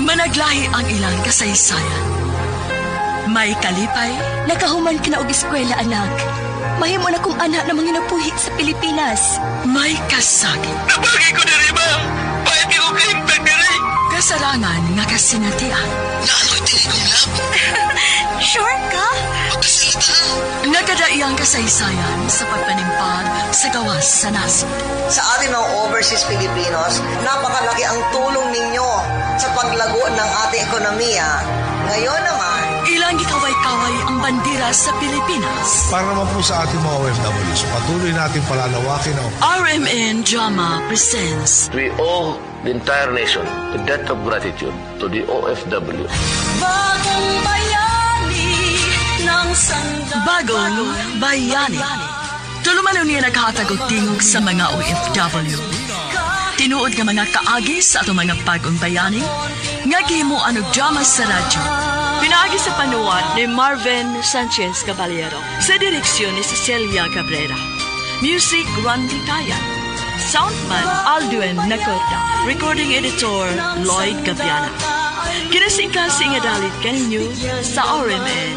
Managlahi ang ilang kasaysayan. May kalipay, Nakahuman ka na og eskwela, anak. Mahimo na kong anak na manginabuhi sa Pilipinas. May kasakit. Nabagi ko diri, ma'am. Pahit ko kahimtang diri. Kasarangan nga kasinatian. Naaloy tinigong lab. Sure ka? Pagkasalita. Nagkadaiyang kasaysayan sa pagpanimpag sa gawas sa nasod. Sa ating mga overseas Filipinos, napakalaki ang tulong ninyo sa paglago ng ating ekonomiya. Ngayon naman, Ilang gikaway-kaway ang bandera sa Pilipinas. Para naman po sa ating mga OFWs, patuloy natin palalawakin ang RMN Drama presents We owe the entire nation a debt of gratitude to the OFW. Bagong Bayani ng Bagong Bayani. Tulumanon niya naghatag og tingog sa mga OFW. Tinuod nga mga kaagi sa atong mga bagong bayani nga gihimuan og drama sa radyo. Pinaagi sa panuwat ni Marvin Sanchez Caballero sa direksyon ni Cecilia Cabrera. Music Randy Tayan. Soundman Aldwin Nacorda. Recording editor Lloyd Gabiana. Kinasingkasing nga dalit kaninyo sa RMN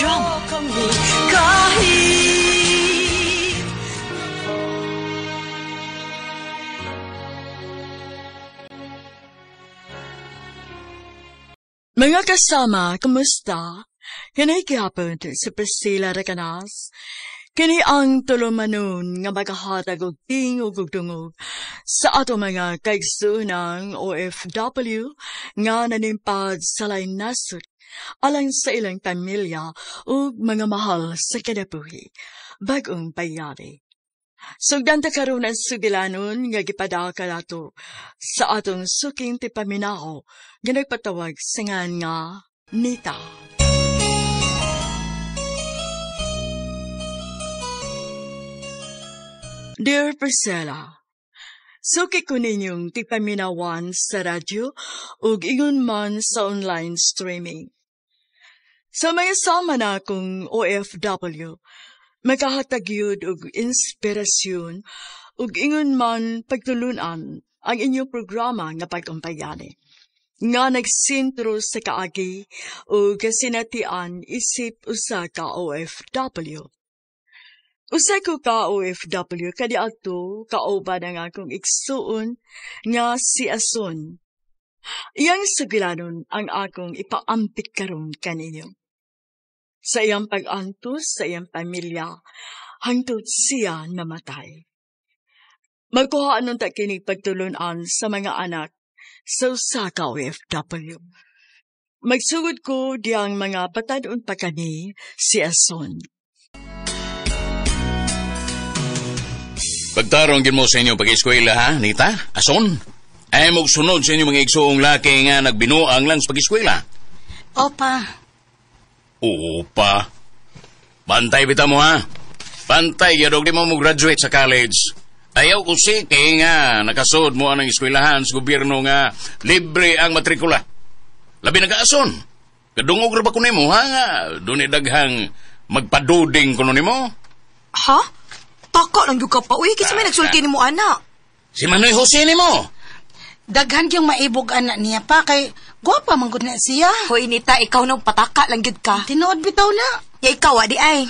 Drama. Kahit Mga kasama, kumusta? Kini gihapon si Priscilla Recanas. Kini ang tulumanon nga magahatag og tingog ug dungog sa ato mga kaigsuonang OFW nga nanimpad sa laing nasod alang sa ilang pamilya ug mga mahal sa kinabuhi. Bag-ong bayani. Sugdan ta karon ang sugilanon nga gipadaka nato sa atong suking tipaminaw nga nagpatawag sa ngan nga Nita. Dear Priscilla, suki ko ninyong tipaminawan sa radyo ug ingon man sa online streaming. Sa mga sama na akong OFW, makahatag yun og inspirasyon ug ingon man pagtulunan ang inyong programa nga pag-umbayani nga nagsentro sa kaagi ug kasinatian isip usa ka OFW. Usa ko ka OFW kaniadto kauban ang akong igsuon nga si Ason. Iyang sugilanon ang akong ipaampit karon kaninyo. Sa iyang pag-antos sa iyang pamilya, hangtod siya namatay. Magkuhaan nun ta kini pagtulunan sa mga anak sa usa ka OFW. Magsugod ko diyang mga batan-on pa kani si Ason. Pagtarong gin mo sa inyong pag-eskwela, ha, Nita? Ason? Ay magsunod sa inyong mga igsuong laki nga nagbinuang lang sa pag-eskwela. Opa. Opa. Bantay bita mo, ha? Bantay, yadog di mo mo-graduate sa college. Ayaw ko sige nga nakasud mo ang eskwelahan sa gobyerno nga libre ang matrikula. Labi na ka-ason. Kadungog ra ba ko nimo, ha? Nga, doon daghang magpaduding kuno nimo. Ha? Taka lang yung ka pa. Uy, kasi may nagsulti ni mo, anak. Si Manoy Jose ni mo. Daghan yung maibog anak niya pa kay gwapa man gud na siya. Hoy, Nita, ikaw nang pataka lang gyud ka. Tinuod bitaw na. Ya ikaw, adi ay.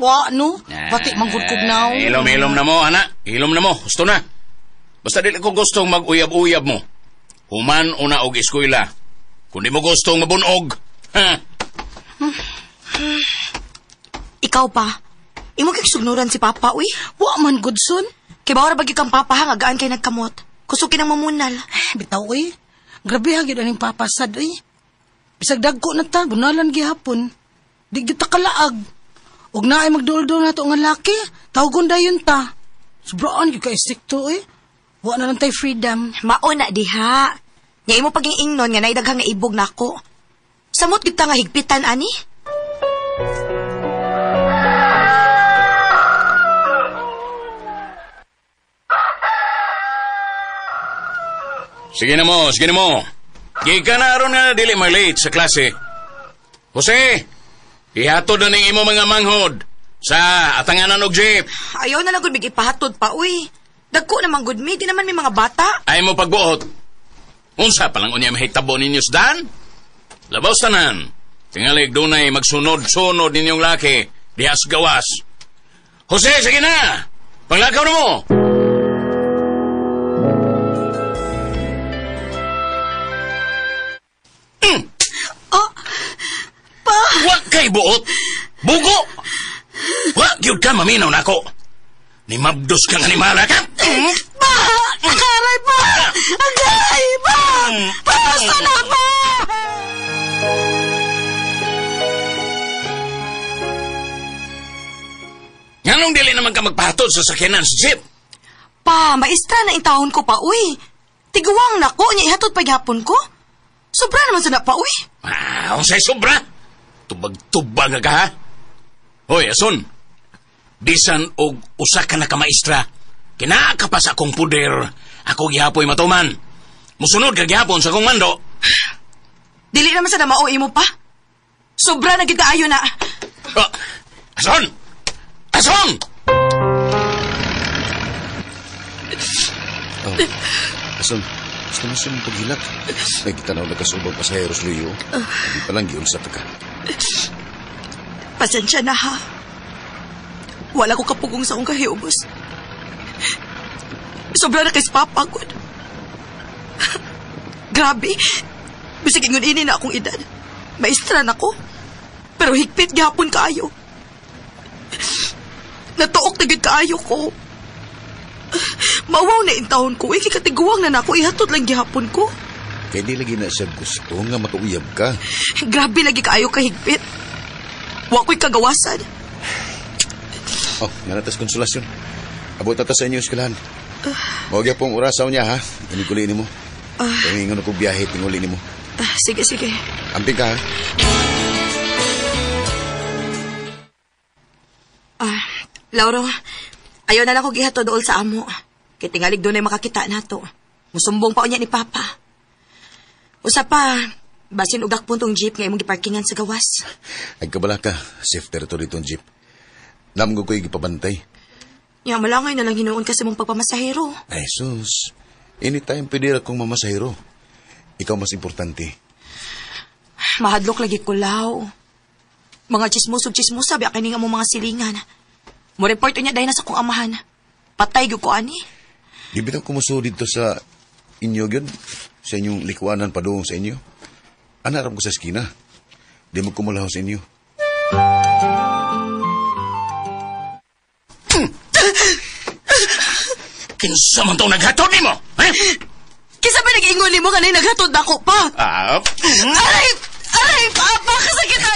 Wa no. Pati man gud kog naw. Ilom-ilom na mo, anak. Ilom na mo. Gusto na. Basta dili ko gustong mag-uyab-uyab mo. Human una og eskwela. Kung di mo gustong mabunog. Ha? Ikaw pa. Imo kay sugnuran si Papa, uy. Wa man gud son. Kay bawra ba gyud kang Papa ha, nga gaan kay nagkamot. Kusog kinang mamunal. Bitaw uy. Grabe ha gyud aning Papa sad uy. Bisag dagko na ta, bunalan gihapon. Di gyud ta kalaag. Og naay magduol-duol nato nga laki, tawgon dayon ta. Sobraan gyud ka istrikto uy. Wa na lang tay freedom. Mao na diha. Nya imo paging ingnon nga naay daghang naibog nako. Samot gyud ta nga higpitan ani. Sige na mo, sige na mo. Gikan na aron nga dili ma-late sa klase. Jose, ihatod na ning imo mga manghod sa atanganan og jeep. Ayaw na lang gud mig ipahatod pa, uy. Dagko naman gud mi, di naman may mga bata. Ay mo pagbuot. Unsa pa lang unya mahitabo ninyo sa daan? Labaw tanan. Tingalig dunay magsunod-sunod ninyong laki diha sa gawas. Jose, sige na! Panglakaw na mo! Oh, pa! Wa kay buot! Bugo! Wa gyud ka maminaw nako. Ni mabdos kang animala ka! Pa! Aray pa! Agay pa! Basta na pa! Nganong dili naman ka magpahatod sa sakyanan sa jeep? Pa, maestra na intahon ko pa, uy. Tiguang nako, niya ihatod pa gihapon ko. Sobra naman sa na pa, uy. Ah, unsay sobra? Tubag-tubag ka, ha? Hoy, Ason. Bisan og usa ka na ka maestra, kinaa pa sa akong puder, ako gihapoy matuman. Musunod ka gihapon sa akong mando. Dili naman sa na mao imo pa. Sobra na gid kaayo na. Oh, Ason! Ason! Oh, Ason, gusto mo siyang paghilak. Nagkitanaw na kasubang pasaheros luyo. Hindi pa lang giunsa ta ka. Pasensya na ha. Wala ko kapugong sa akong kahiubos. Sobra na kay pagod. Grabe. Bisag ingon ini na akong edad. Maestra na ko. Pero higpit gihapon kaayo. Natuok na gyud kaayo ko. Mawaw na intahon ko. Ikay katiguang na nako. Ihatod lang gihapon ko. Kaya di lagi na siya gusto nga makauyab ka. Grabe lagi kaayo kahigpit. Wa ko'y kagawasan. Oh, nga natas konsolasyon. Abot na ta sa inyo eskwelahan. Mawag pong orasaw niya, ha? Iniguli ni mo. Tingingon ko biyahe, tinguli ni mo. Sige, sige. Amping ka, ha? Lauro, ayaw na lang ko gihatod dool sa amo. Kay tingalig doon ay makakita na to. Musumbong pa unya ni Papa. Usa pa, basin ugak puntong jeep nga imong giparkingan sa gawas. Ay kabala ka, safe territory itong jeep. Namgo ko'y gipabantay. Ya, malangay na lang hinuon kasi mong pagpamasahero. Ay, sus. Anytime pwede ra kong mamasahero. Ikaw mas importante. Mahadlok lagi ko, Law. Mga chismos ug chismosa, biya kini nga mo mga silingan. Mo-report niya dahil na sa kong amahan. Patay gyud ko ani. Di bitaw kumuso dito sa inyo gyud, sa inyong likuanan padung sa inyo. Anaram ko sa eskina. Di mo kumulaw sa inyo. Kinsa man tong naghatod nimo? Eh? Kinsa ba nag-ingon nimo kanay naghatod nako pa? Aray! Aray, Papa! Kasakit na!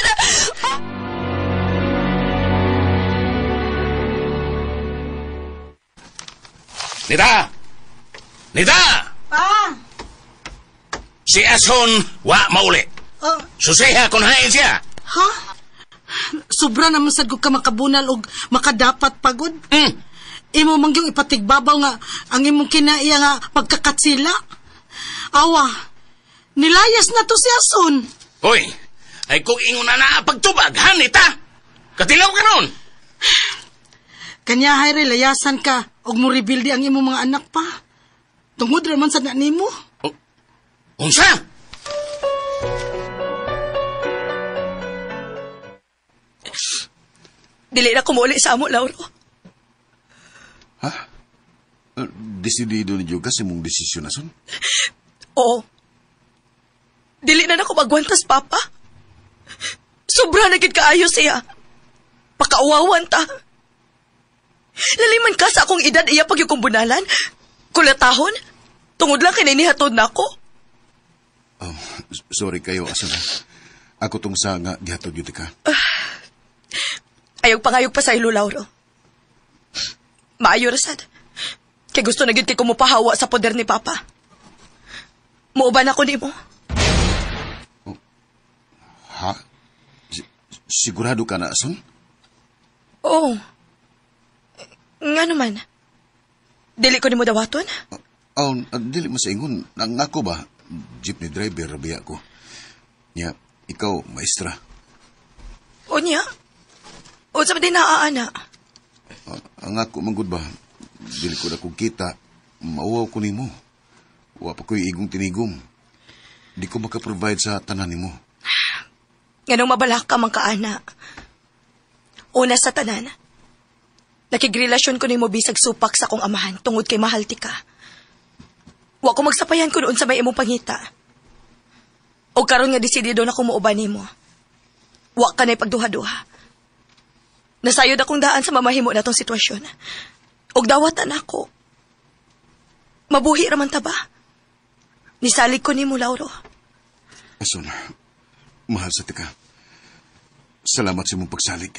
Nita! Nita! Pa! Si Ason, wa mauli. Susiha kung hain siya. Ha? Sobra naman sad ko ka makabunal og makadapat pagod. Imo man gyung ipatigbabaw nga ang imong kinaiya nga pagkakatsila. Awa, nilayas na to si Ason. Hoy, ay kung ingon na naa pagtubag, ha, Nita? Katilaw ka nun. Kanya, hayre, layasan ka og mo rebuild ang imong mga anak pa. Tungod ra man sad na nimo. Oh, unsa? Dili na kumuuli sa amo, Lauro. Ha? Desidido ni Juga sa imong desisyon, Ason? Oo. Dili na nako magwantas, Papa. Sobra na gid kaayo siya. Pakauwawan ta. Laliman ka sa akong edad, iya pag yung bunalan. Kulatahon. Tungod lang kay nihatod na ako. Oh, sorry kayo, Ason. Ako tong sa nga gihatod yun ka. Ayaw pangayog pa sa ilo, Lauro. Maayo rasad. Kay gusto na gid kay kumupahawa sa poder ni Papa. Muuban ako nimo. Oh, ha? Sigurado ka na, Ason? Oo. Nga naman. Dili ko nimo dawaton? Oh, dili mo sa ingon. Ang ako ba? Jeepney driver, biya ko. Nya, ikaw, maestra. O niya? O sa din naaana? Ang ako, manggod ba? Dili ko na kong kita. Mauwaw ko nimo. Wa pa ko'y igong tinigom. Di ko maka-provide sa tanan nimo. Nganong mabalaka man ka, ana. Una sa tanan, nakigrelasyon ko nimo bisag supak sa akong amahan tungod kay mahal ti ka. Wa ko magsapayan ko noon sa may imong pangita. O karon nga desidido na ko muuban nimo. Wa ka na'y pagduha-duha. Nasayod akong daan sa mamahimo na tong sitwasyon. Og dawatan ako. Mabuhi raman ta ba? Nisalig ko nimo, Lauro. Ason, mahal sa tika. Salamat sa imong pagsalig.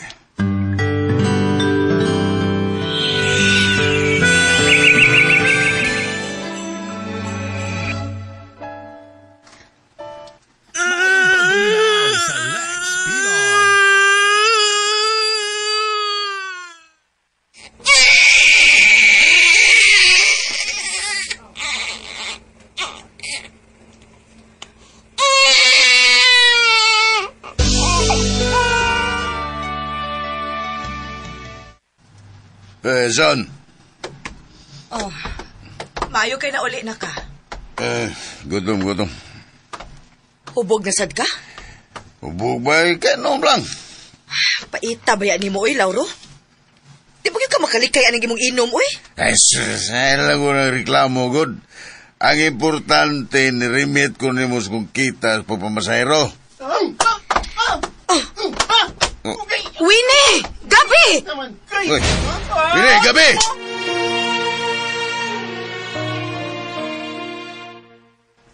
Son. Oh, maayo kay na uli na ka. Gutom. Hubog na sad ka? Hubog ba? Kainom lang. Paita ba yan ni mo, oy, Lauro? Di ba ka makalikay anong imong inom, oy? Ay, sus, ay lang ko ng reklamo, good. Ang importante, ni-remit ko ni mo kung kita sa pagpamasahero. Oh. Winnie! Gabi! Uy. Winnie, Gabi!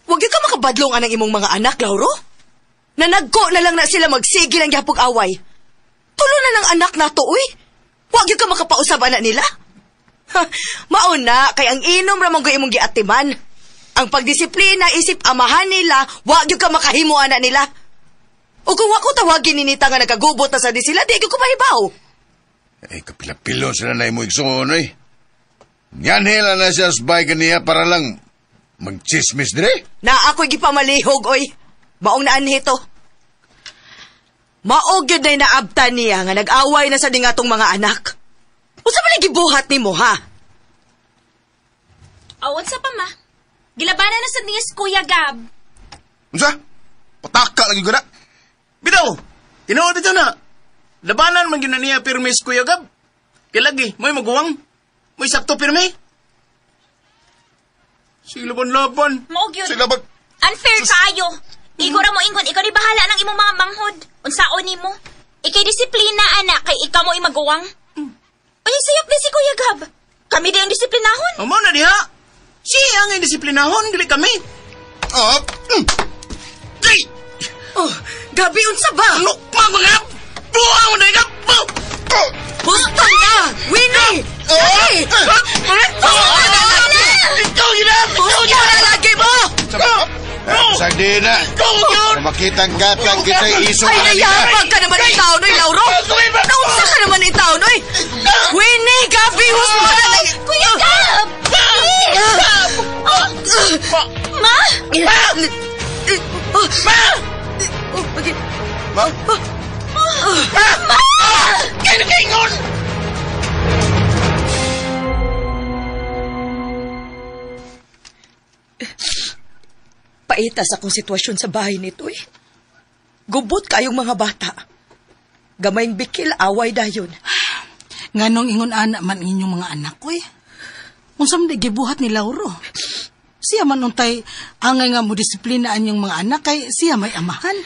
Huwag ka makabadlong anang imong mga anak, Lauro. Nanagko na lang na sila magsigil ang gihapog away. Tulo na ng anak nato, uy. Huwag ka makapausab anak nila. Ha, mauna, kay ang inom ramang ko imong giatiman. Ang pagdisiplina isip amahan nila, huwag ka makahimo anak nila. O kung wako tawagin ni Nita nga nagkagubot na sa di sila, di ko mahibaw. Eh, kapila-pilo sila na imo igsoon, eh. Nganhila na siya sa bike niya para lang magchismis dire. Na ako'y gipamalihog, oy. Maong naanhi to. Maog yun na'y naabta niya nga nag-away na sa dingatong mga anak. Unsa man gibuhat nimo, ha? Oh, unsa pa, ma? Gilabanan na sa niya si Kuya Gab. Unsa? Pataka lagi ko na. Bitaw, tinuod ito na. Labanan man gyud na niya pirmi si Kuya Gab. Kilagi, mo'y maguwang. Mo'y sakto pirmi. Sige laban-laban. Maog yun. Sila bag... Unfair kaayo. Igo ra mo ingon, ikaw ni bahala ng imong mga manghod. Unsaon nimo? Ikay disiplina, anak, kay ikaw mo imaguwang. Uy, sayop ni si Kuya Gab. Kami di ang disiplinahon. Amo na diha. Siya ang disiplinahon, dili kami. Oh. Ay! Oh, Gabi, unsa ba? Ano pa mga buang na ikaw? Husto na! Winnie! Gabi! Husto na lagi! Ikaw yun na! Husto na lagi mo! Sagdi na. Makitang gatang kita iso. Ay, nayabang ka naman itaw, noy, Lauro! Naunsa ka naman itaw, noy! Winnie! Gabi! Husto na lagi! Kuya Gab! Ma! Ma! Ma? Ma! Kaya Paitas akong sitwasyon sa bahay nito eh. Gubot kayong mga bata. Gamayng bikil, away dayon. Nganong ingon ana man inyong mga anak ko eh. Unsa man gibuhat ni Lauro? Siya man untay angay nga mo disiplina ang inyong mga anak kay siya may amahan.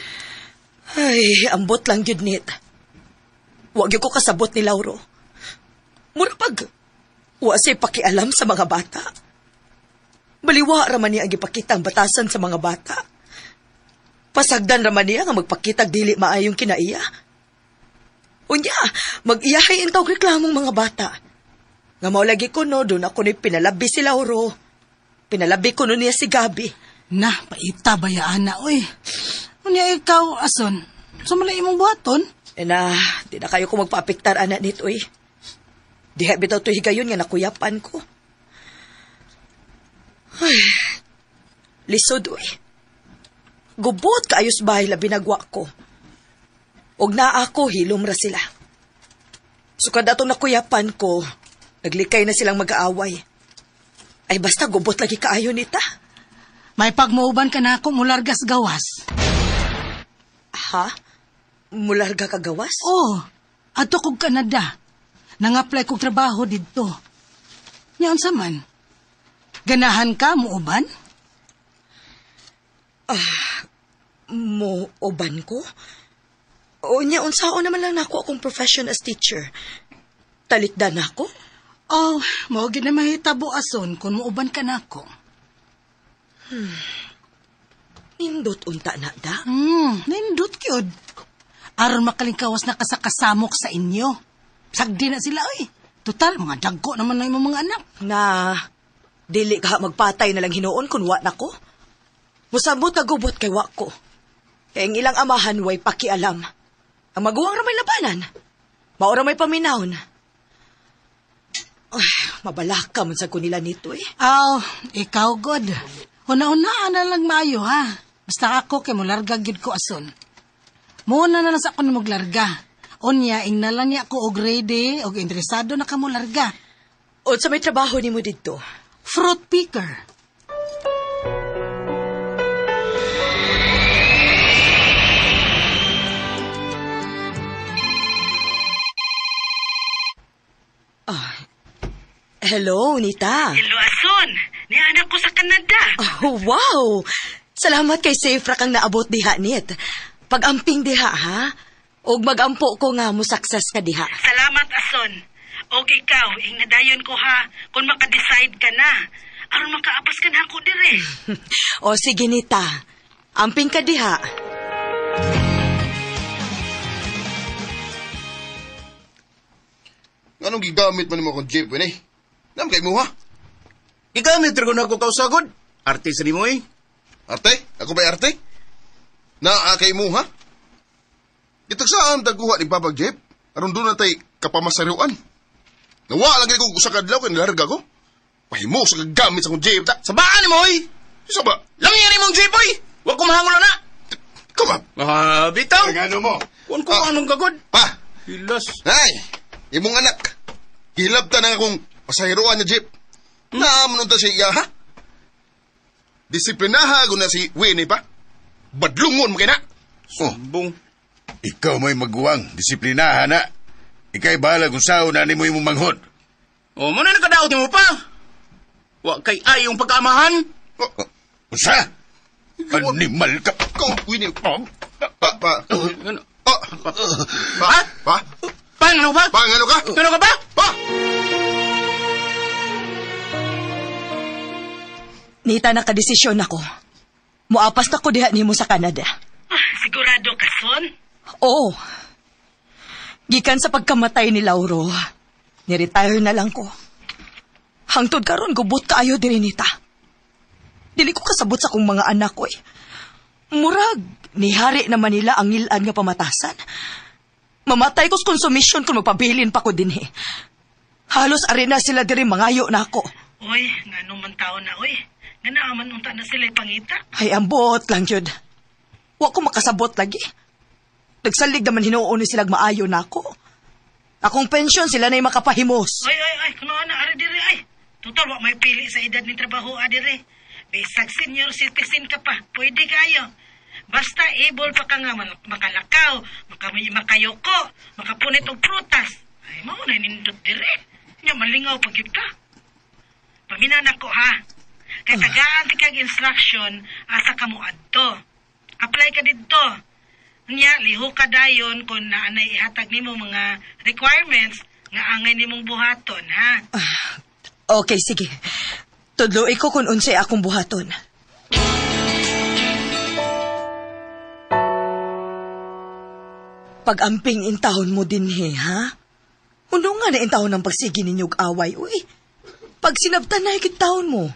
Ay, ambot lang gyud nit. Wa gyud ko kasabot ni Lauro. Mura pag wa siya pakialam sa mga bata. Baliwa raman niya ang gipakita ang batasan sa mga bata. Pasagdan raman niya nga magpakitag dili maayong kinaiya. Unya, mag-iyahay intaw reklamong mga bata. Nga maulagi ko no, doon ako ni pinalabi si Lauro. Pinalabi ko no niya si Gabi. Na, paita ba ya, ana, oy. Unya ikaw, ason, sumala imong buhaton? E na, di na kayo ko magpaapektar, anak nito, oy. Diha bitaw to higayon nga nakuyapan ko. Ay, lisod, oy. Gubot kaayos bahay labi nagwa ko. Og naa ako, hilom ra sila. Sukad atong nakuyapan ko, naglikay na silang mag-aaway. Ay basta gubot lagi kaayo nita. May pagmuuban ka na ako mulargas gawas. Ha? Mularga ka gawas? Oo. Ato kog Canada. Nang-apply kog trabaho didto. Nya unsa man? Ganahan ka muuban? Muuban ko? O nya unsaon naman lang nako akong profession as teacher. Talikdan ako? Oh, mao gid na mahitabo ason kung muuban ka nako. Nindot unta na da? Nindot gyud. Aron makalingkawas na ka sa kasamok sa inyo. Sagdi na sila, oy. Total, mga dagko naman na imong mga anak. Na, dili ka magpatay na lang hinuon kung wa na ko. Musabot na gubot kay wa ko. Kaya ang ilang amahan way pakialam. Ang maguwang ramay labanan. Maura may paminawon. Ay, mabalaka man sa kunila nito eh. Aw, ikaw god. Una-unaan na lang maayo ha. Basta ako kay mularga gyud ko ason. Muna na lang sa ako na maglarga. Unya, ingnalan niya ako og ready og interesado na ka mularga. Unsa may trabaho nimo didto? Fruit picker. Hello, Nita. Hello, Ason. Ni anak ko sa Canada. Oh, wow! Salamat kay safe ra kang naabot diha, Nit. Pag-amping diha, ha? Og mag-ampo ko nga mo success ka diha. Salamat, Ason. Og ikaw, ingnadayon ko ha, kung maka-decide ka na. Aron makaapas ka na ako dire. O sige, Nita. Amping ka diha. Anong gigamit man nimo akong jeep, eh? Nam kay mo, ha? Gigamit ra ko na ako kausagod. Arte sa nimo eh. Arte? Ako ba'y arte? Naa kay mo, ha? Gitagsaan tagkuha ni Papag Jeep? Aron doon na tay kapamasariwan. Nawa lang ko sa kadlaw kay nilarga ko. Pahimo sa kagamit sa akong jeep ta. Sabaan nimo oy. Saba. Lami ni mong jeep oy. Wa ko mahangol na. Come on. Ah, bitaw. Ano mo? Kun ko anong gagod? Pa. Hilas. Ay, imong anak. Hilabta na akong pasahiruan niya jeep. Naamon unta siya iya, ha? Disiplinaha ko na si Winnie pa. Badlungon mo kay na. Oh. Sumbong. Ikaw mo'y maguwang, disiplinahan na. Ika'y bahala kung sao na ni mo imong manghod. O, mo na nakadaot nimo pa. Wa kay ayong pagkaamahan. Oh. Usa? Animal ka. Ikaw, Winnie. Pa, pa. Ano? Oh. Pa, Ha? pa. Pa, ano ba? Pa, ano ka? Ano ka ba? Pa! Nita, nakadesisyon ako. Muapas na ko diha nimo sa Canada. Sigurado ka, Son? Oo. Gikan sa pagkamatay ni Lauro, ni-retire na lang ko. Hangtod karon gubot kaayo diri nita. Dili ko kasabot sa akong mga anak ko eh. Murag, nihari na Manila ang ngilan nga pamatasan. Mamatay ko sa konsumisyon kung magpabilin pa ko dinhi. Halos ari na sila diri mangayo na ako. Oy, ngano man tao na, oy. Nga naaman unta na sila pangita. Ay, ambot lang yun. Wa ko makasabot lagi. Nagsalig naman hinuon ni silag maayo na ako. Akong pensyon sila na'y makapahimos. Oy, oy, oy, kuno ana, ari diri, ay. Total, wa may pili sa edad ni trabaho, adire. Bisag senior citizen ka pa, pwede kayo. Basta able pa ka nga makalakaw, makayoko, makapunit og prutas. Ay, mao na nindot dire. Nya malingaw pag yun ka. Paminan ako ha. Kay tagaan ti kag instruction asa ka mo adto. Apply ka didto. Nya liho ka dayon kung naanay ihatag nimo mga requirements nga angay nimong buhaton ha. Okay, sige. Tudloi ko kung unsay akong buhaton. Pag-amping intahon mo dinhi, ha? Uno nga na intahon ng pagsigi ninyo og away, uy. Pag sinabtan na higit tahon mo,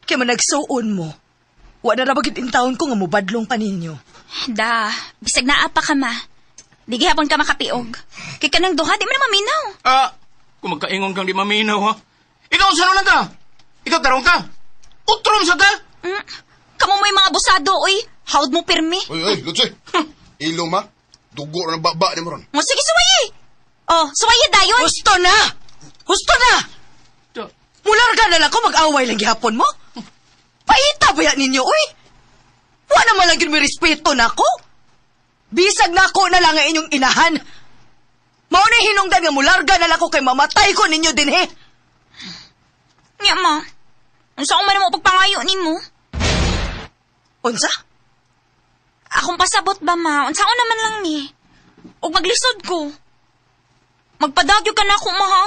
kaya man nagsuon mo. Wa na ra ba gid intahon ko nga mubadlong pa ninyo. Da, bisag naa pa ka ma. Di gihapon ka makapiog. Kay kanang duha, di man na maminaw. Ah, kung magkaingon kang di maminaw, ha? Ikaw, saan lang ka? Ikaw, tarong ka? Utrom sa ka? Kamo mo'y mga abusado, oy. Hawd mo pirmi. Oy, oy, Lutsi. Ilong ma. Dugo na ng baba ni mo ron. Mo sige, suwayi. Oh, suwayi dayon. Husto na! Husto na! Mularga na lang ko mag-away lang gihapon mo. Paita ba yan ninyo, uy? Wa naman lang yun may respeto nako. Bisag nako na lang ang inyong inahan. Mao na hinungdan nga mularga na lang ko kay mamatay ko ninyo dinhi. Nya, ma. Unsa man mo pagpangayo nimo? Unsa? Akong pasabot ba, ma? Unsa naman lang ni? Og maglisod ko. Magpadagyo ka na ako, ma, ha?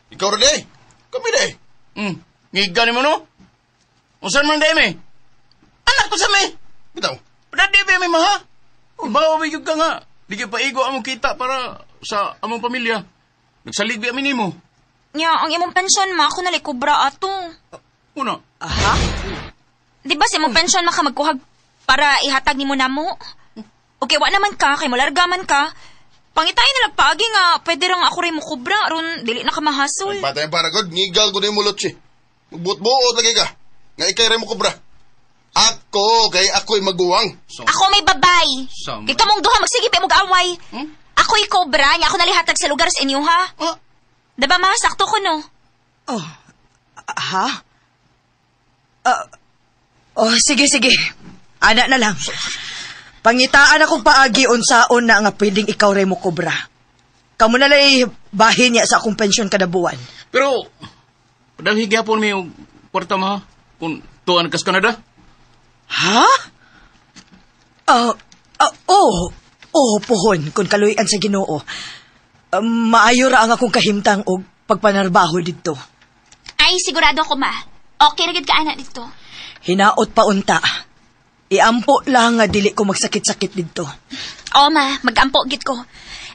Ikaw rin eh. Kami na eh. Ngiga ni mo, no? Unsan man dahil, me? Anak ko sa me! Bitaw. Padadi ba, me, ma, ha? Ibaw, may ka nga. Di kayo paigo among kita para sa among pamilya. Nagsalig ba amin nimo? Nya, ang imong pensyon, ma, ako nalay kubra ato. Una. Aha? Di ba sa imong pensyon, ma, ka magkuhag para ihatag nimo namo? Okay, wa naman ka, kay mularga man ka. Pangitayin na lagpaagi nga, pwede rang ako rin mo kubra, aron dili na ka mahasol. Patay ang paragod, ngigal ko na yung mulot siya. Magbuot-buot lagi ka. Nga ikay rin mo kubra. Ako, kay ako'y maguwang. So, Ako may babay. Sama. Kay kamong duha, magsige pa mag-away. Ako'y kobra, nya ako nalihatag sa lugar sa inyo, ha? Ah. Diba, ma? Sakto ko, no? Oh, ha? Oh, sige, sige. Ana na lang. Pangitaan akong paagi unsaon na nga pwedeng ikaw ray mo kobra. Kamu na lay bahin niya sa akong pensyon kada buwan. Pero, padalhi gyapon mi og kwarta, ma, kung tuan kas Canada. Ha? Oh, pohon, kung kaluyan sa Ginoo. Maayo ra ang akong kahimtang og pagpanarbaho didto. Ay, sigurado ako, ma. Okay ra gid ka ana dito. Hinaot pa unta. Iampo lang nga dili ko magsakit-sakit didto. Oo, ma. Mag-ampo gid ko.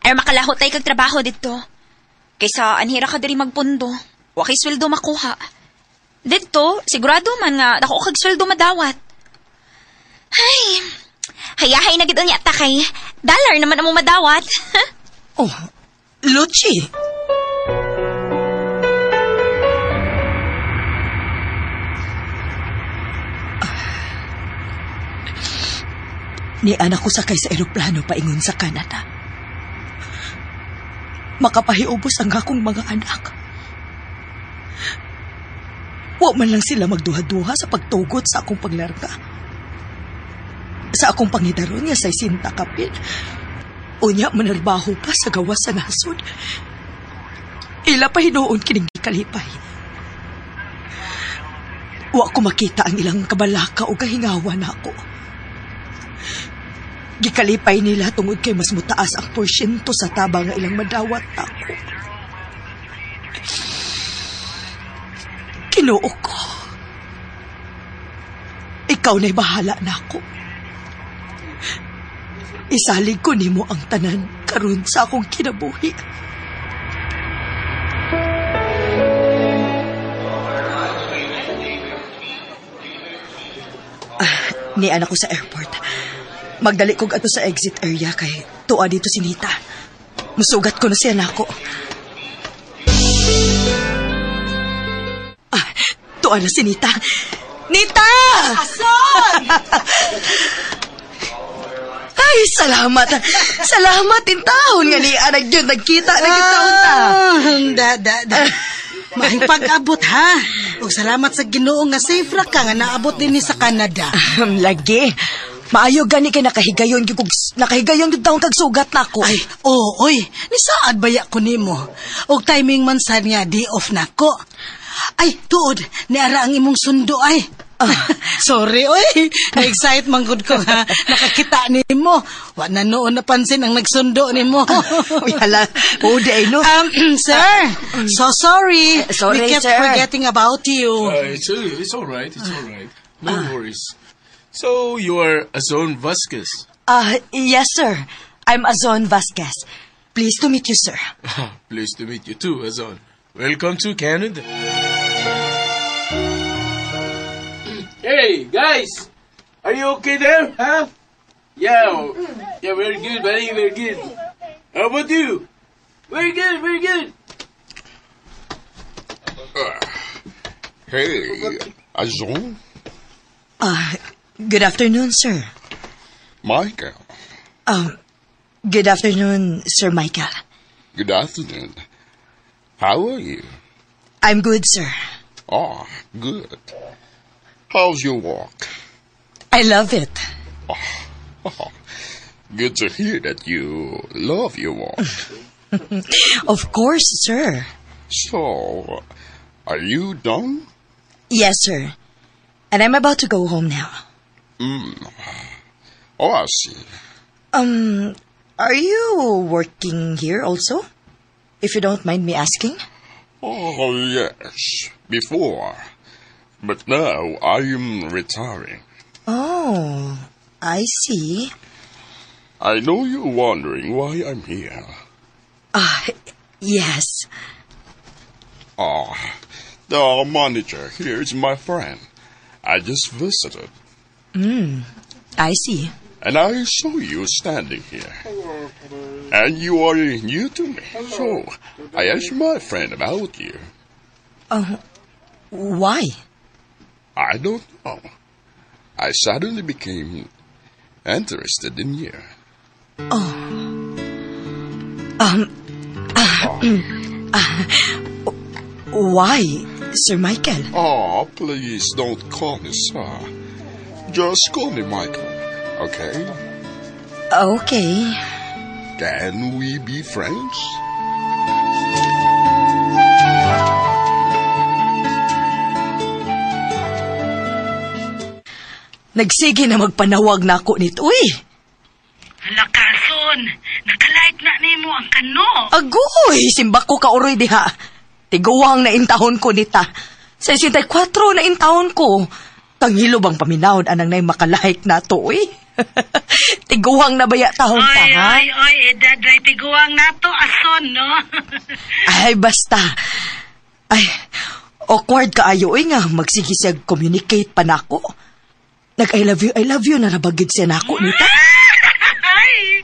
Ay, makalahot tay kag trabaho didto. Kaysa anhira ka diri magpundo. Wa kay sweldo makuha. Didto, sigurado man nga dako kag sweldo madawat. Ay, hayahay na gid unya ta kay dollar naman among madawat. Oh, Luchi. Ni anak ko sakay sa eroplano paingon sa Canada. Makapahiubos ang akong mga anak. Wa man lang sila magduha-duha sa pagtugot sa akong paglarga. Sa akong pangidaron nga sa sinta kapil. Unya manarbaho pa sa gawas sa nasod. Ila pa hinuon kining kalipay. Wa ko makita ang ilang kabalaka o kahingawan ako. Gikalipay nila tungod kay mas mutaas ang porsyento sa tabang nga ilang madawat ako. Kinoo ko. Ikaw na'y bahala na ako. Isalig ko nimo ang tanan karon sa akong kinabuhi. Nian ako sa airport. Magdali kog ato sa exit area kay tuwa dito si Nita. Musugat ko na siya nako. Tuwa na si Nita. Nita! Ason! Ay, salamat. Salamat intahon nga ni anak yun. Nagkita na kita ta. Da, da, da. Maayong pag-abot, ha? Ug salamat sa Ginoo nga safe ra ka nga naabot dinhi sa Canada. Lagi. Maayo gani kay nakahigayon gyud nakahigayon gyud taon kag sugat nako. Ay, oo, oy, nisaad baya ko nimo. Og timing man sad nga day off nako. Ay, tuod, niara ang imong sundo ay. Sorry, oy. Na-excite man gud ko ha. Nakakita nimo. Wa na noon napansin ang nagsundo nimo. Uy, hala. Oo, di ay, no. Sir, so sorry. Sorry, We kept sir. forgetting about you. It's all right. It's all right. No worries. So you are Azon Vasquez. Yes, sir. I'm Azon Vasquez. Pleased to meet you, sir. Pleased to meet you too, Azon. Welcome to Canada. Hey, guys! Are you okay there, huh? Yeah, yeah, very good, buddy, very good. How about you? Very good, very good. Hey, Azon? Good afternoon, sir. Michael. Good afternoon, Sir Michael. Good afternoon. How are you? I'm good, sir. Ah, good. How's your work? I love it. Oh, good to hear that you love your work. Of course, sir. So, are you done? Yes, sir. And I'm about to go home now. Oh, I see. Are you working here also? If you don't mind me asking? Oh, yes. Before. But now I am retiring. Oh, I see. I know you're wondering why I'm here. Yes. Ah, the manager here is my friend. I just visited. I see. And I saw you standing here. And you are new to me. So I asked my friend about you. Why? I don't know. I suddenly became interested in you. Why, Sir Michael? Oh, please don't call me sir. Just call me Michael, okay? Okay. Can we be friends? Nagsige na magpanawag na ako nito, uy. Hala kason, nakalike na nimo ang kano. Agoy, simbak ko kauroy diha. Tiguang na intahon ko nita. 64 na intahon ko. Tangilo bang paminawon anang nay makalike na to, uy. Tiguang na baya tahon ta, Oy, ha? oy, oy, edad ray tiguang nato ason, no? Ay, basta. Ay, awkward kaayo, uy nga. Magsige siya communicate pa nako. Nag I love you, narabagid siya nako nita. Ay,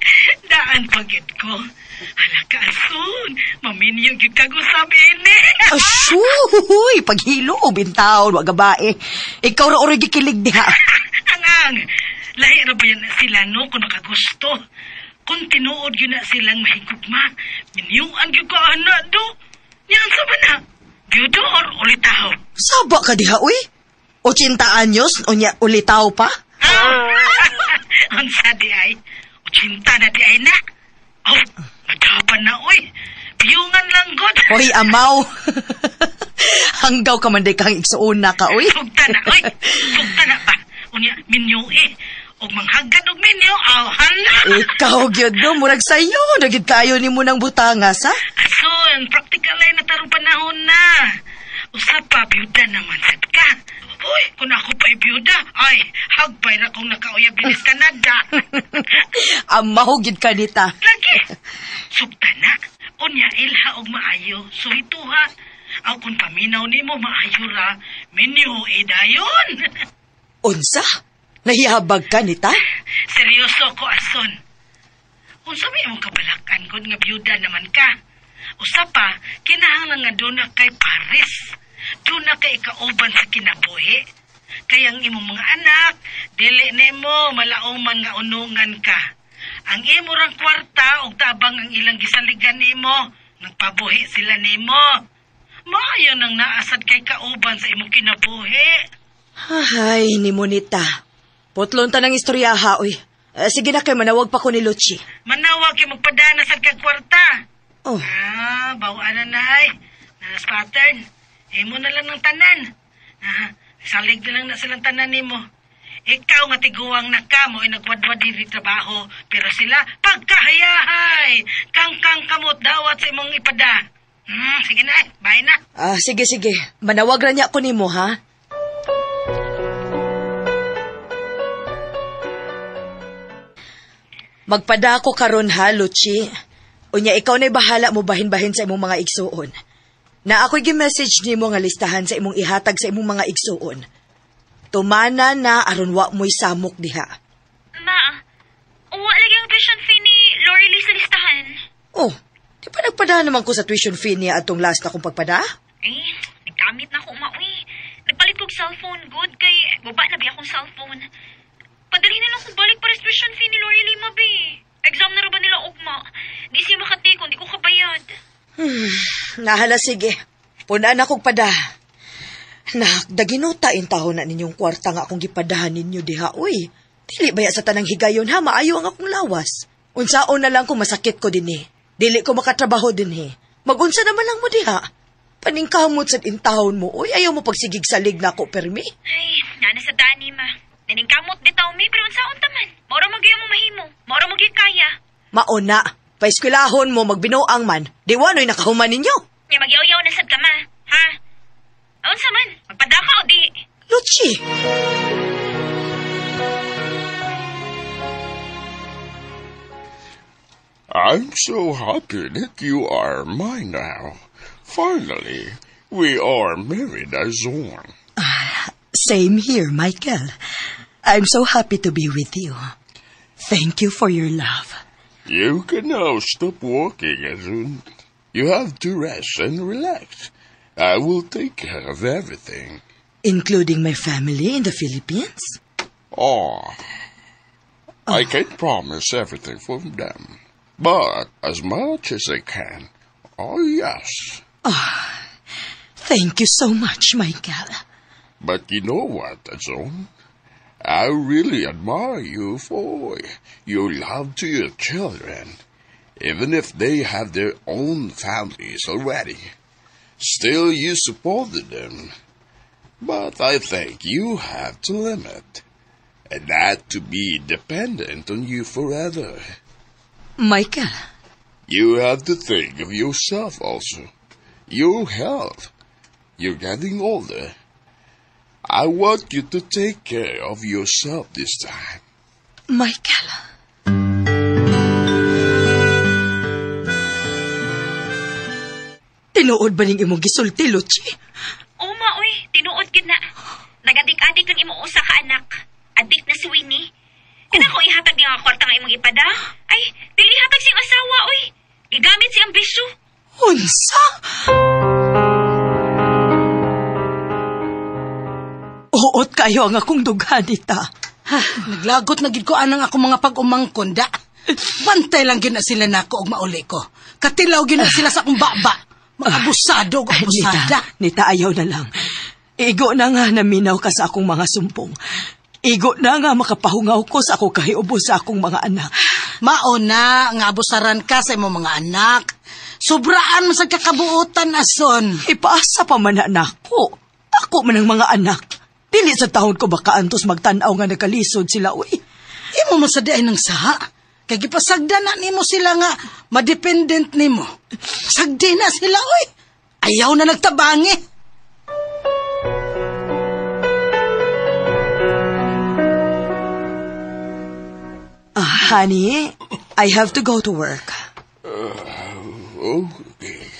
daan pagit ko. Hala ka ason, maminyo gyud kag usab ini. Asyuy, paghilo, bintaon, wa gabae. Ikaw ra oray gikilig diha. Angang, lahi ra ba yan na sila no kung nakagusto? Kung tinuod yun na silang mahigugma, minyuan gyud ko ana do. Yan sa ba na? Byudo or ulitaw? Saba ka diha, uy. 80 anyos, unya ulitaw pa? Unsa di ay? 80 na di ay na. Oh, madapan na oy. Piyungan lang god. Hoy, amaw. Hanggaw ka man di kang igsuon na ka, uy. Sugta na, oy. Sugta na pa. Unya, minyo eh. Og manghagad og minyo, aw hala. Ikaw gyud no, murag sayo, nagid kayo ni mo ng butangas, ha? Ason, practical ay natarong panahon na. Usa pa, byuda naman sad ka. Uy, kung ako pa'y byuda, ay, hagbay ra kong nakauyab din sa Canada. Amaw gyud ka nita. Lagi, sugta na. Unya, ilha og maayo. Suhituha. Aw kung paminaw nimo maayo ra, minyo eh dayon. Unsa? Nahihabag ka nita? Seryoso ko, Ason. Unsa may imong kabalakan kung nga byuda naman ka? Usa pa, kinahanglan nga doon na kay Paris. Doon na kay ikauban sa kinabuhi. Kaya ang imong mga anak, dili nimo malauman nga unungan ka. Ang imo rang kwarta og tabang ang ilang gisaligan nimo, nagpabuhi sila nimo. Maayo nang naasad kay kauban sa imong kinabuhi. Ay, ni Monita. Putlon ta ng istorya ha, uy. Sige na kay manawag pa ko ni Luchi. Manawag kay magpadana sad kag kwarta. Oh. Ah, bawaan na na ay. Nanas pattern. Imo na lang ng tanan. Ah, salig na lang na silang tanan nimo. Ikaw nga tiguang na ka mo ay nagwadwad diri trabaho, pero sila pagkahayahay. Kangkang kamot dawat sa imong ipada. Sige na ay, bye na. Ah, sige sige. Manawag ra niya ko nimo ha. Magpada ako karon ha, Luchi. Unya ikaw na'y bahala mo bahin-bahin sa imong mga igsuon. Na ako'y gi-message nimo nga listahan sa imong ihatag sa imong mga igsuon. Tumana na aron wa mo'y samok diha. Ma, wa lagi ang tuition fee ni Lorelei sa listahan. Oh, di pa nagpada naman ko sa tuition fee niya atong last na kong pagpada? Eh, nagkamit na ako maui. Nagpalit kog cellphone good kay baba na bi akong cellphone. Padalhin na lang kong balik para sa tuition fee ni Lorelei mabi. Exam na ra ba nila ugma? Di siya makati kung di ko kabayad. Nahala sige. Punaan akong pada. Nak, daginuta intawon na ninyong kwarta nga akong gipadahan ninyo diha, uy. Dili baya sa tanang higayon ha, maayo ang akong lawas. Unsaon na lang kung masakit ko dinhi. Dili ko makatrabaho dinhi. Magunsa naman lang mo diha. Paningkamot sa intawon mo, uy, ayaw mo pagsigig salig na ako, permi. Ay, nana sa dani, ma. Naningkamot bitaw mi, pero unsaon ta man. Moro magyud mo mahimo. Moro magyud kaya. Mauna, paeskwelahon mo magbinuang man. Di wano'y nakahuman ninyo. Nya magyaw-yaw na sad ka, ma. Ha? Unsa man? Magpadaka o di? Luchi! I'm so happy that you are mine now. Finally, we are married as one. Same here, Michael. I'm so happy to be with you. Thank you for your love. You can now stop working, Azun. You have to rest and relax. I will take care of everything. Including my family in the Philippines? Oh, I can't promise everything from them, but as much as I can. Oh, yes. Ah, thank you so much, Michael. But you know what, Azon? I really admire you for your love to your children, even if they have their own families already. Still, you supported them. But I think you have to limit, and not to be dependent on you forever. Michael. You have to think of yourself also. Your health. You're getting older. I want you to take care of yourself this time. Michael. Tinuod ba ning imong gisulti, Luchi? Oo, ma, uy. Tinuod gid na. Nagadik-adik ang imong usa ka anak. Adik na si Winnie. Kana ko ihatag niya nga kwarta nga imong ipada? Ay, dili ihatag siyang asawa, uy. Gigamit siyang bisyo. Unsa? Uot kayo ang akong dughan, Nita. Ha, naglagot na gid ko anang akong mga pag-umangkon, da. Bantay lang gid na sila nako og mauli ko. Katilaw gid na sila sa akong baba. Mga abusado og abusada. Nita, ayaw na lang. Igo na nga naminaw ka sa akong mga sumpong. Igo na nga makapahungaw ko sa akong kahiubo sa akong mga anak. Mauna nga abusaran ka sa imong mga anak. Sobraan mo sa kakabuotan, Ason. Ipaasa pa man na nako. Ako man ang mga anak. Dili sa taon ko baka antos magtan-aw nga nagkalisod sila, uy. Imo mo sa di ay nang saha. Kay gipasagda na nimo sila nga madependent nimo. Sagdi na sila, uy. Ayaw na nagtabangi. Honey, I have to go to work. Okay.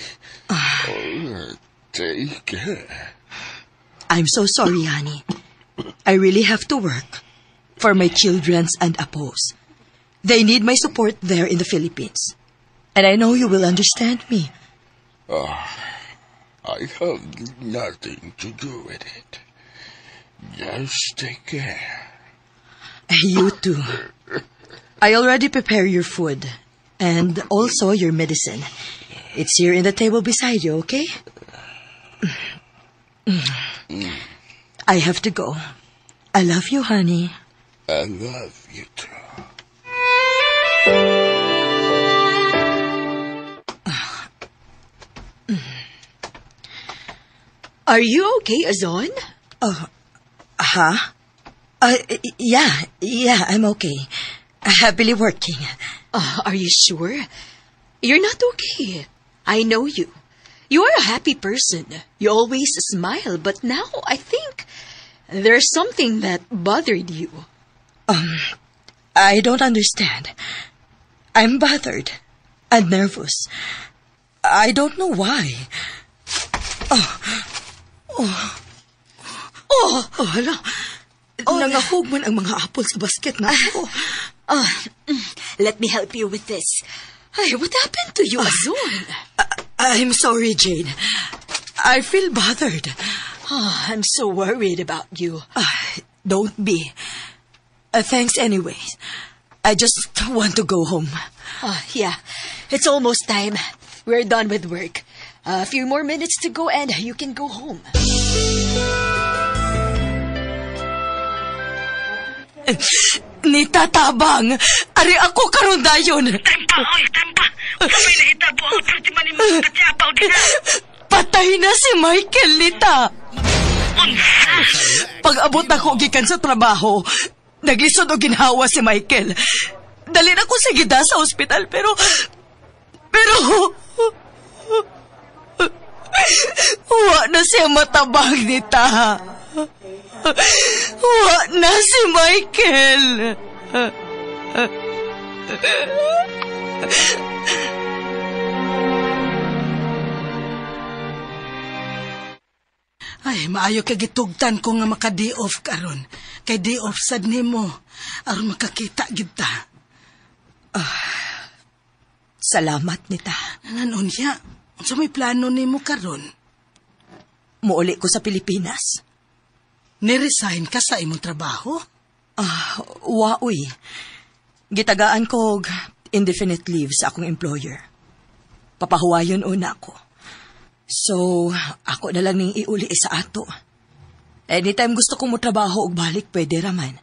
Take care. I'm so sorry, honey. I really have to work for my children's and apos. They need my support there in the Philippines. And I know you will understand me. I have nothing to do with it. Just take care. You too. I already prepare your food and also your medicine. It's here in the table beside you, okay? I have to go. I love you, honey. I love you too. Are you okay, Azon? Oh, huh? Yeah, I'm okay. Happily working. Are you sure? You're not okay. I know you. You are a happy person. You always smile, but now I think there's something that bothered you. I don't understand. I'm bothered and nervous. I don't know why. Oh, hala. Oh, nangahog man ang mga apple sa basket na ako. Let me help you with this. Ay, what happened to you, Azon? I'm sorry, Jane. I feel bothered. Oh, I'm so worried about you. Don't be. Thanks anyways. I just want to go home. Yeah, it's almost time. We're done with work. A few more minutes to go and you can go home. Nita tabang, ari ako karon dayon. Tempa, oy, tempa. Kamay nahitabo ang perti man nimo katyapaw diha. Patay na si Michael, Nita. Unsa? Pag-abot ako gikan sa trabaho, naglisod og ginhawa si Michael. Dali na ko sa gida sa ospital pero wa na siya matabang, Nita. Wa na si Michael. Ay, maayo kay gitugtan ko nga maka-day off karon. Kay day off sad nimo aron makakita gid ta. Salamat, Nita. Nganon niya? Unsa may plano nimo karon? Muuli ko sa Pilipinas. Ni-resign ka sa imong trabaho? Wa uy. Gitagaan ko og indefinite leave sa akong employer. Papahuwayon una ako. So, ako na lang ning iuli sa ato. Anytime gusto kong motrabaho og balik, pwede raman.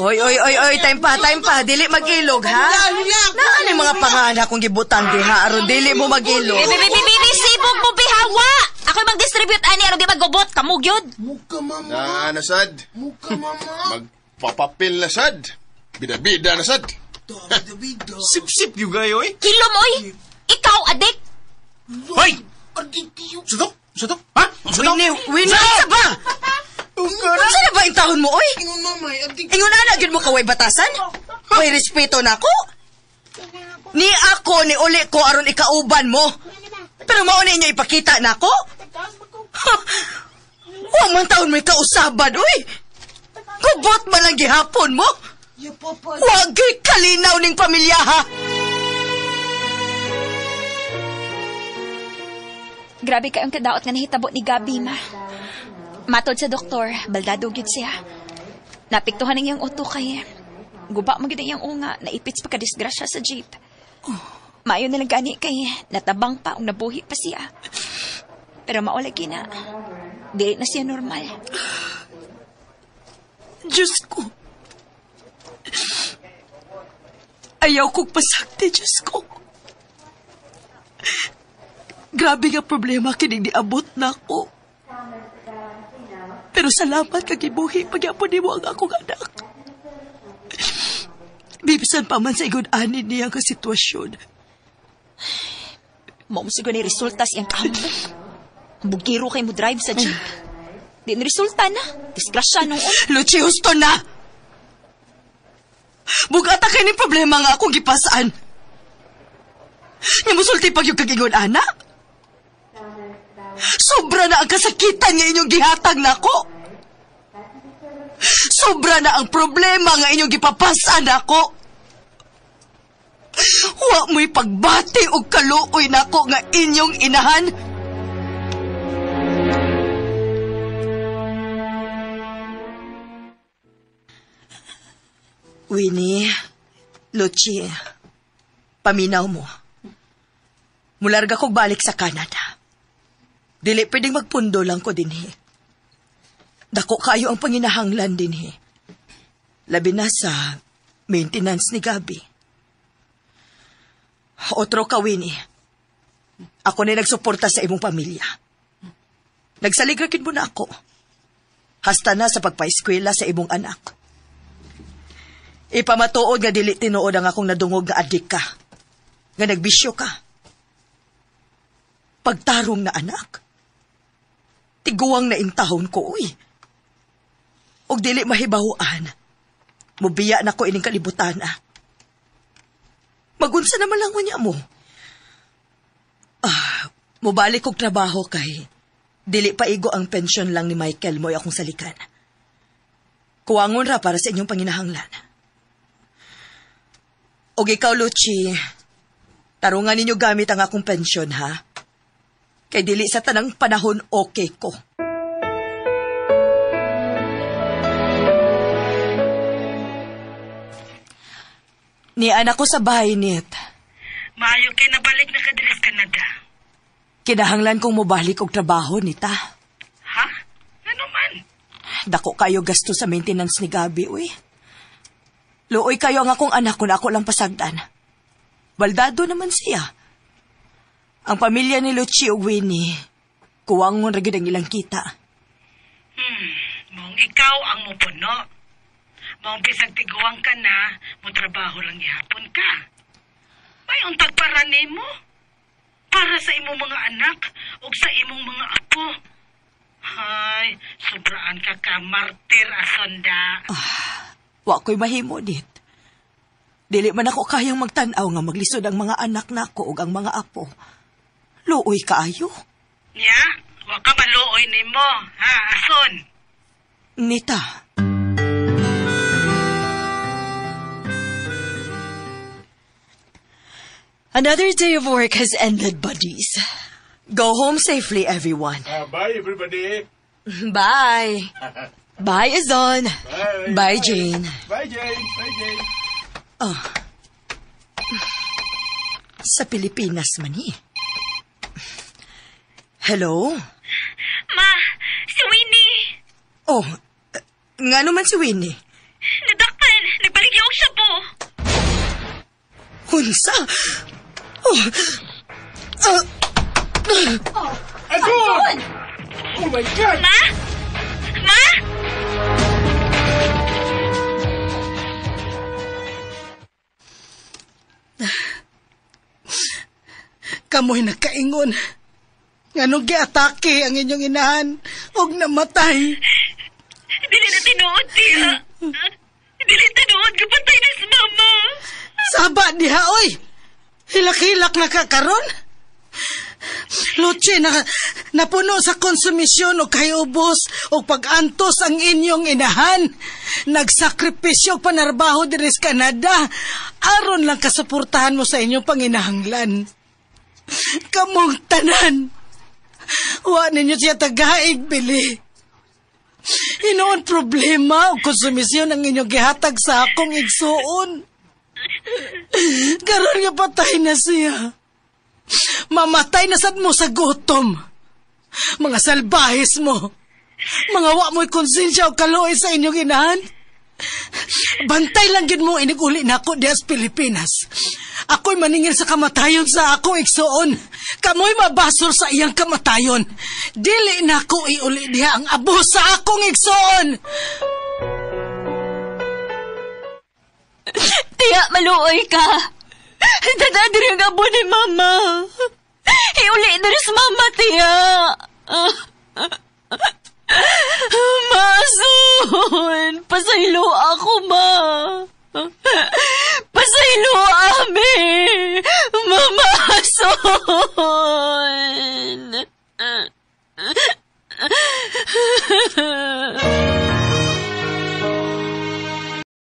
Oy, oy, oy, oy, time pa, dili mag-ilog, ha? Naan yung mga panganak kong gibutang diha, aron dili mo mag-ilog. Bibi, bibi, bibi, sibog mo, bihawa! Ako mag-distribute ani, aron di magobot, kamugyod. Muka, mama. Na, nasad. Muka, mama. Magpapapil na sad. Bida-bida na sad. Sip-sip yung gayo, eh. Kilom, oy! Ikaw, adik! Hoy! Sutok? Sutok? Ha? Sutok? Winnie, sa ba? Unsa na ba yung taon mo, oy? Ingon na gyud mo kaway batasan? May respeto na ako? Ni ako, ni uli ko aron ikauban mo. Pero mao na inyo ipakita na ako? Wa man taon may kausaban, oy! Kubot man ang gihapon mo! Wa gyud kalinaw ning pamilya, ha? Grabe kayong kadaot nga nahitabo ni Gabi, ma. Matod sa doktor, baldado gyud siya. Napiktuhan ang iyang utok kay guba man gyud ang iyang unga, naipits pa kadisgrasya sa jeep. Maayo na lang gani kay natabang pa ug nabuhi pa siya. Pero mao lagi na, dili na siya normal. Diyos ko. Ayaw kong pasakti, Diyos ko. Grabe nga problema kining niabot na ako. Pero salamat kag gibuhi pagyapon nimo ang akong anak. Bibisan pa man sa igod ani niya nga sitwasyon. Mao mo siguro ni resulta siyang kampo. Bugiro kay mo drive sa jeep. Di ni resulta na. Disgrasya noon. Luchi, husto na! Bugata kay ni problema nga akong gipasaan. Nga musulti pag yung kagingon, ana? Sobra na ang kasakitan nga inyong gihatag nako. Sobra na ang problema nga inyong gipapasan nako. Wa mo'y pagbati og kaluoy nako nga inyong inahan. Winnie, Luchi, paminaw mo. Mularga kog balik sa Canada. Dili pwedeng magpundo lang ko dinhi. Dako kayo ang panginahanglan dinhi. Labi na sa maintenance ni Gabi. Otro ka, Winnie. Ako na nagsuporta sa imong pamilya. Nagsaligrakin mo na ako. Hasta na sa pagpaeskwela sa imong anak. Ipamatuod nga dili tinuod ang akong nadungog nga adik ka. Nga nagbisyo ka. Pagtarong na anak. Tiguang na intahon ko, uy. Og dili mahibahuan. Mubiya na ko ining kalibutan, ah. Magunsa naman lang niya mo. Mubalik kog trabaho kay dili pa igo ang pensyon lang ni Michael mo'y akong salikan. Kuwangon ra para sa inyong panginahanglan. Og ikaw, Luchi, tarungan ninyo gamit ang akong pensyon, ha? Kay dili sa tanang panahon okay ko. Ni anak ko sa bahay nit. Maayo kay nabalik na ka Kinahanglan kong mobalik og trabaho, Nita. Ha? Ano man? Dako kayo gasto sa maintenance ni Gabi, uy. Luoy kayo ang akong anak kung ako lang pasagdan. Baldado naman siya. Ang pamilya ni Luchi ug Winnie, kuwangon ra gyud ang ilang kita. Mong ikaw ang mupuno. Mong bisag tiguang ka na, mo trabaho lang gihapon ka. May untag para nimo. Para sa imong mga anak ug sa imong mga apo. Hay, sobraan ka ka martir asonda. Wa ko'y mahimo dit. Dili man ako kayang magtan-aw nga maglisod ang mga anak nako ug ang mga apo. Luoy kaayo. Nya, wa ka maluoy nimo, ha, ason. Nita. Another day of work has ended, buddies. Go home safely, everyone. Bye, everybody. Bye. Bye, Azon. Bye. Bye, Jane. Bye, Jane. Bye, Jane. Oh. Sa Pilipinas man eh. Hello? Ma, si Winnie. Oh, nga naman si Winnie. Nadakpan, nagbaligya og siya po. Unsa? Oh. Azon! Oh my God! Ma? Ma? Kamoy nakaingon. Nganong giatake ang inyong inahan og namatay. Dili na tinuod, tiya. Dili tinuod, gapatay na si mama. Saba diha, oy! Hilak-hilak na ka karon. Luchi, napuno sa konsumisyon o kayubos o pag-antos ang inyong inahan. Nagsakripisyo og panarbaho diri sa Canada. Aron lang kasuportahan mo sa inyong panginahanglan. Kamong tanan. Wa ninyo siya tagaig, bili. Hinoon problema o konsumisyon ang inyong gihatag sa akong igsuon. Karon nga patay na siya. Mamatay na sad mo sa gutom. Mga salbahis mo. Mga wa mo'y konsensya o kaluoy sa inyong inahan. Bantay lang gyud mo iniguli nako diha sa Pilipinas. Ako'y maningil sa kamatayon sa akong igsuon. Kamoy mabasol sa iyang kamatayon. Dili nako iuli diha ang abo sa akong igsuon. Tiya, maluoy ka. Dadadiri ang abo ni Mama. Iuli na rin sa Mama, tiya. Masun, pasaylo ako, ma. Pasaylo ami. Mama, Asun.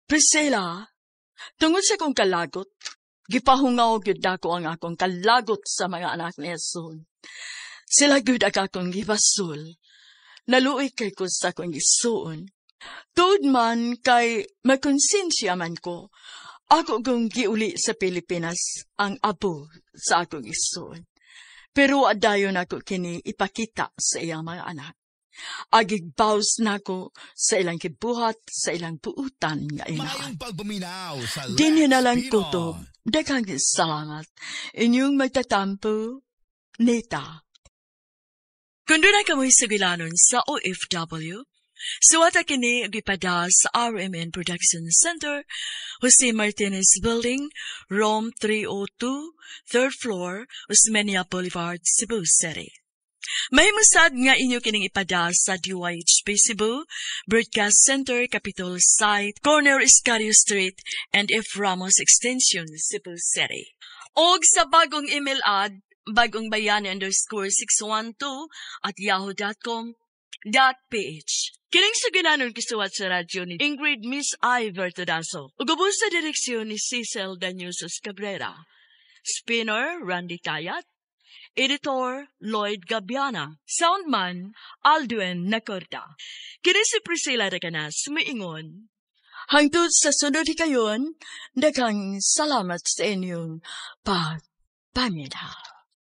Priscilla, tungod sa akong kalagot, gipahungaw gyud nako ang akong kalagot sa mga anak ni Asun. Sila gyud ang akong gibasol. Naluoy kay ko sa akong isuon. Tuod man kay makonsensya man ko, ako kong giuli sa Pilipinas ang abo sa akong isuon. Pero adayon ako kini ipakita sa iyang mga anak. Agigbaws nako sa ilang kibuhat, sa ilang buutan nga inahan. Dinhi na lang kutob. Daghang salamat. Inyong magtatampo, Nita. Kung doon kamoy sugilanon sa OFW, suwata kini gipada sa RMN Production Center, Jose Martinez Building, Room 302, 3rd floor, Osmeña Boulevard, Cebu City. Mahimusad nga inyo kining ipada sa DYHP Cebu, Broadcast Center, Capitol Site, Corner Escario Street, and F. Ramos Extension, Cebu City. Og sa bagong email ad, bagongbayani_612@yahoo.com.ph. Kining suginanon kisuwat sa radyo ni Ingrid Miss I. Vertudazo. Ug ubos sa direksyon ni Cecil Danusos Cabrera. Spinner, Randy Tayat. Editor, Lloyd Gabiana. Soundman, Aldwin Nacorda. Kini si Priscilla Recanas, miingon. Hangtod sa sunod hikayon, daghang salamat sa inyong pagpaminaw.